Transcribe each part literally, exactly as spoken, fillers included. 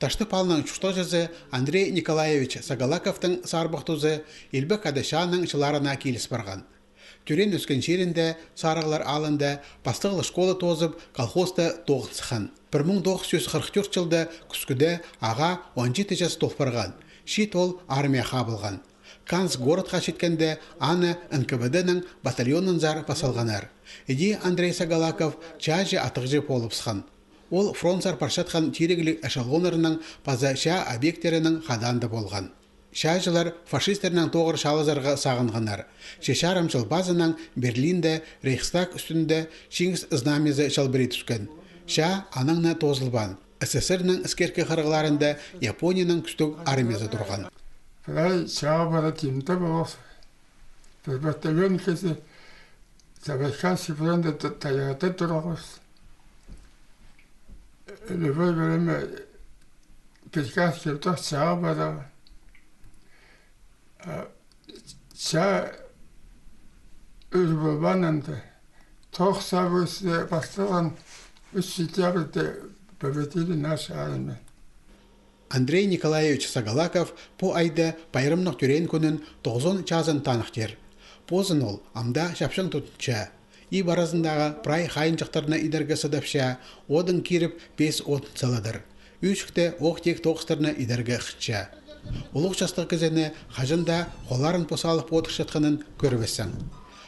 Таштып аалның чуртағҷызы Андрей Николаевич Сагалаковтың сарбах тузы Илбек Хада чааның чылларына киліс парған. Тӧреен-ӧскен чирінде, Сарығлар аалында, пастағлығ школа тоозып, колхозта тоғын сыххан. Пір муң тоғыс чӱс хырых тӧрт чылда кӱскӱде ағаа он читі час тол парған. Чиит ол армияа хабылған. Канск городха читкенде, аны Н К В Д-ның батальонынзар пас алғаннар. Іди Андрей Сагалаков чааҷы-атығҷы полыбысхан. Ол фронтсар парчатхан тирігліг эшелоннарның паза чаа объекттерінің хадаанда полған. Чааҷылар фашисттернең тоғыр чаалазарға сағынғаннар. Че чарым чыл пазынаң Берлинде Рейхстаг ӱстӱнде Чиңіс знамязы чалбырай тӱскен. Чаа аннаң на тоозылбаан. С С С Р-ның іскеркі хырығларында Японияның кӱстіг армиязы турған. Прай чаа пара тимде полғабыс. Пір батальон кізі Забайкальский фронтта та-, тайғада турғабыс. Любое время приказ килтір чаа парарға. А чаа ӱр полбаан анда. Тоғыс августта пасталған, ӱс сентябрьде победили наша армия. Андрей Николаевич Сагалаков пу айда пайрамнығ тӧреен кӱнін тоғызон чазын таныхтир. Позын ол амды чапчаң тутча. Иб аразындағы прай хайынҷахтарны идерге сыдапча, одын киріп, пес отын саладыр. Ӱчӱкте ох-тик тоғыстарны идерге хынча. Улуғ частығ кізіні хаҷан даа холларын пос алып одырчатханын кӧрбессің.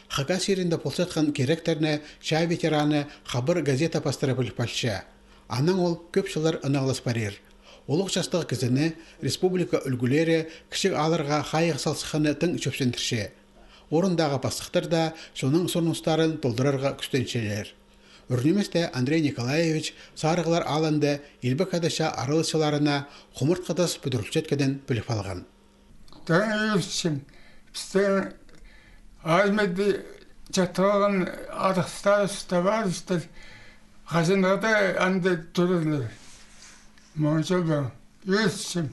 Хакас чирінде полчатхан киректерні чаа ветераны хабар газета пастыра піліп алча. Анаң ол кӧп чыллар ынағлас парир. Улуғ частығ кізіні республика ӱлгӱлері кічіг аалларға хайығ сал сыхханы тың чӧпсендірче. Орындағы пастыхтар даа чонның сурыныстарын толдырарға кӱстенчелер. Ӱр ниместе Андрей Николаевич Сарығлар аалында Илбек Хада чаа араласчыларына хумартхы тас пӱдірілчеткенін піліп алған. Тың ӧрінчем. Пістің армияда чатырған адастар, товарищтар, хаҷанға даа анда тӧрерлер. Мағаа чол ба. Ӧрінчем.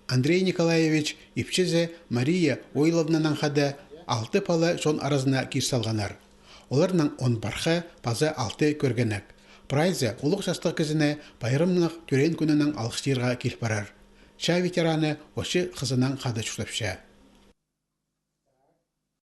Андрей Николаевич ипчізі Мария Ойловнанаң хада алты пала чон аразына кир салғаннар. Оларның он пархы паза алты кӧргенек. Прайзы улуғ частығ кізіні пайрамнығ тӧреен кӱнінең алғыстирға кил парар. Чаа ветераны очы хызынаң хада чуртапча.